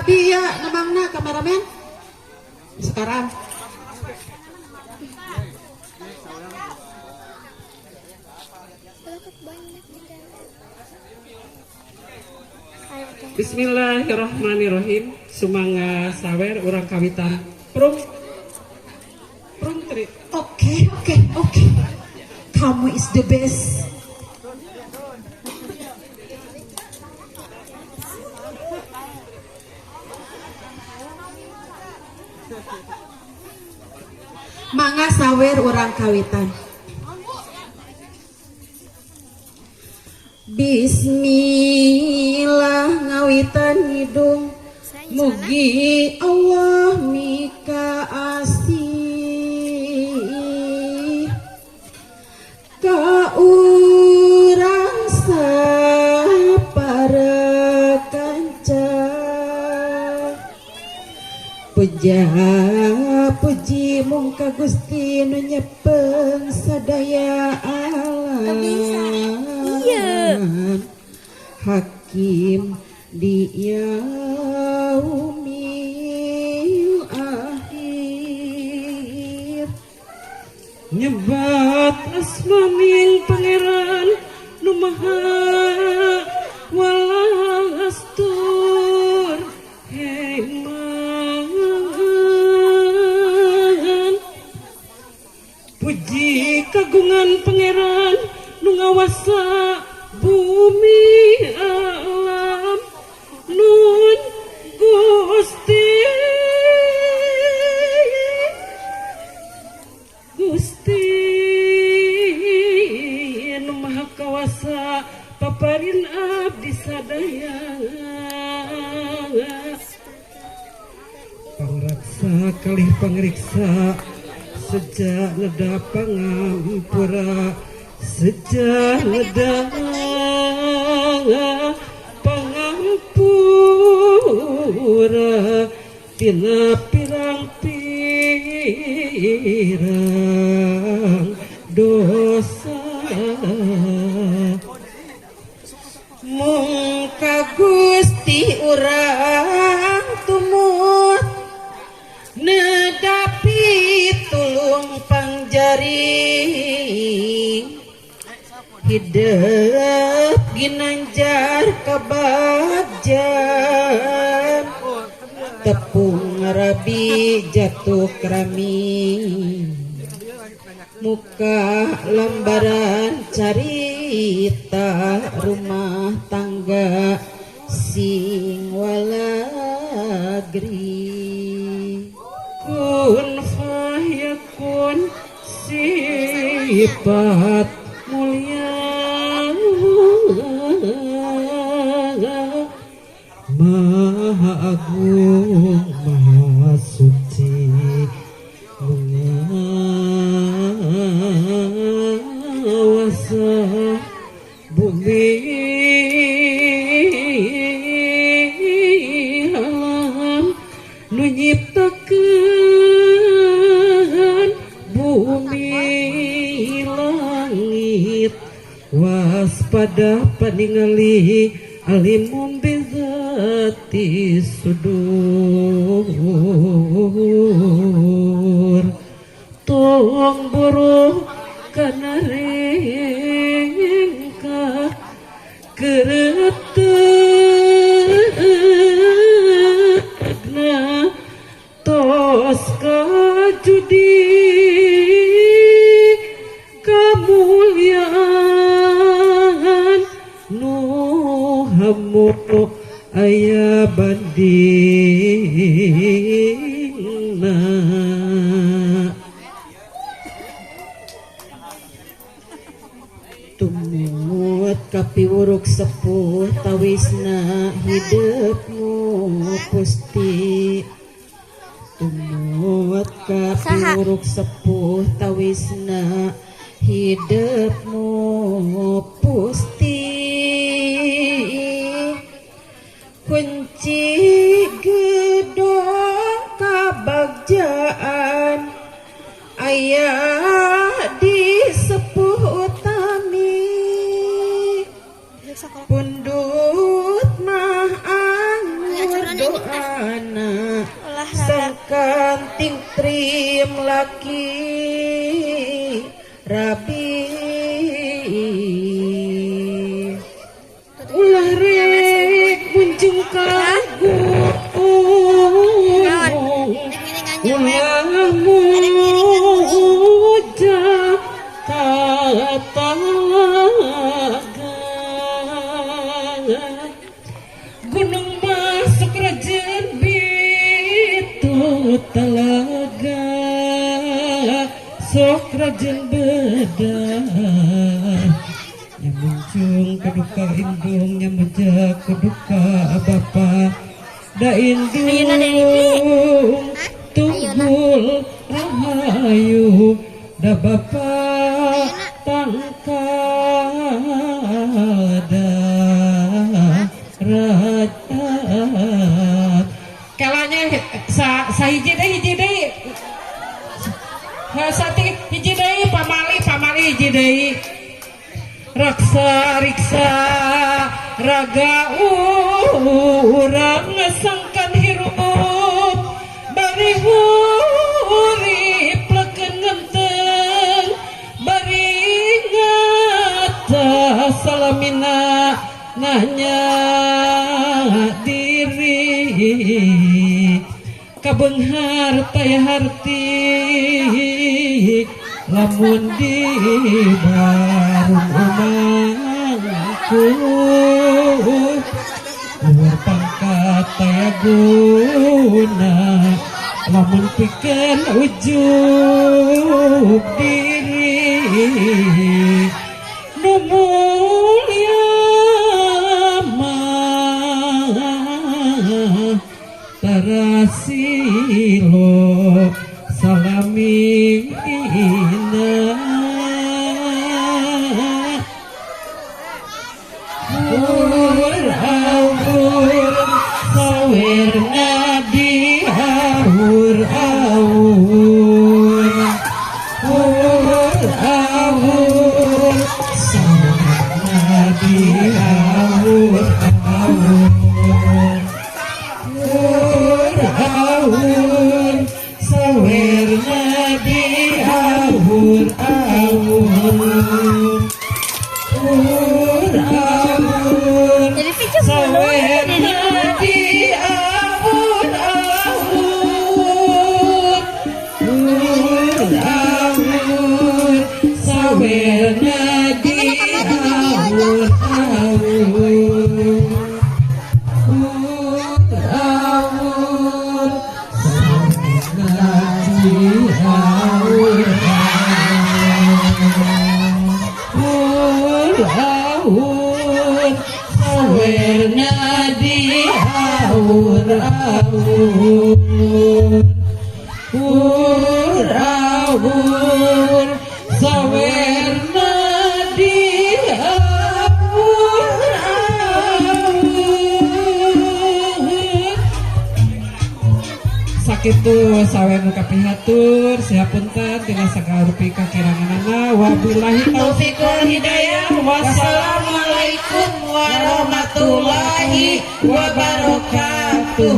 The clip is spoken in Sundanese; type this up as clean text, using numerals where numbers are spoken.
Abi ya nemangna kameramen. Sekarang Bismillahirrahmanirrahim. Sumangga sawer urang kawitan. Prung prung tri. Oke, oke, oke. Kamu is the best. Mangga sawer urang kawitan. Bismillah ngawitan hidung, mugi Allah mika asih ka urang sapara kanca. Puja puji mung ka Gusti nu nyepeng sadaya alam. Iya. Hakim di yaumil akhir. Nyebat asmaning pangeran nu maha welas tur heman. Puji kagungan pangeran nu ngawasa bumi alam nun Gusti Gusti nu maha kawasa paparin abdi sadaya. Pangraksa kalih pangriksa sejak neda pangampura, sejak neda pangampura tina pirang-pirang dosa. Mung ka Gusti urang tumut nedapi tulung pangjaring, hidup ginanjar kabagjan, tepung rabi jatuh kerami, muka lembaran carita rumah tangga sing walagri. Kun fayakun sifat mulia maha agung maha suci mengawasa bumi alam nu nyiptakeun bumi langit, waspada paningali alimum bizati sudur. Tong buruh kana ringkah keretegna tos kajudi kamulyaan nu hamu aya bandingna. Tumut kapiwuruk sepuh tawisna hidupmu pusti. Tumut kapiwuruk sepuh tawisna hidupmu pusti. Kunci gedong kabagjaan aya di sepuh utami, pundut mah anggur doa Ana Olahraga. Sangkan ting trim laki rabi ulah rek munjung ka gunung ulah muja ka talaga gunung masuk rajen bitu talaga sok rajen bedah nyamuncung keduka indung nyamuja keduka bapa da indung tunggul rahayu da bapa tangkada raja kalanya sa sahiji deui, hiji deui, sati hiji deui, pamali pamali hiji deui. Raksa riksa raga urang sangkan hirup bari hurip leken ngenteng bari ngata salamina nanya diri kabeunghar taya harti lamun di barung umangku luhur pangkat taya guna lamun pikeun ujub diri nu mulia mah tarasilo salamina. Ur awur sawerna di awur awur ur awur sawerna di awur awur ur awur sawerna di awur awur ur awur Jadi picu mulu, jadi sawerna di awur awur ur awur sawerna di awur awur ur awur sawerna di awur awur awur sawerna di awur awur ur awur sawerna di awur awur. Sakitu sawer nu kapihatur, sihapunten tina sagala rupi kakiranganana. Wabillahi taufiq wal hidayah, wassalamualaikum warahmatullahi wabarakatuh.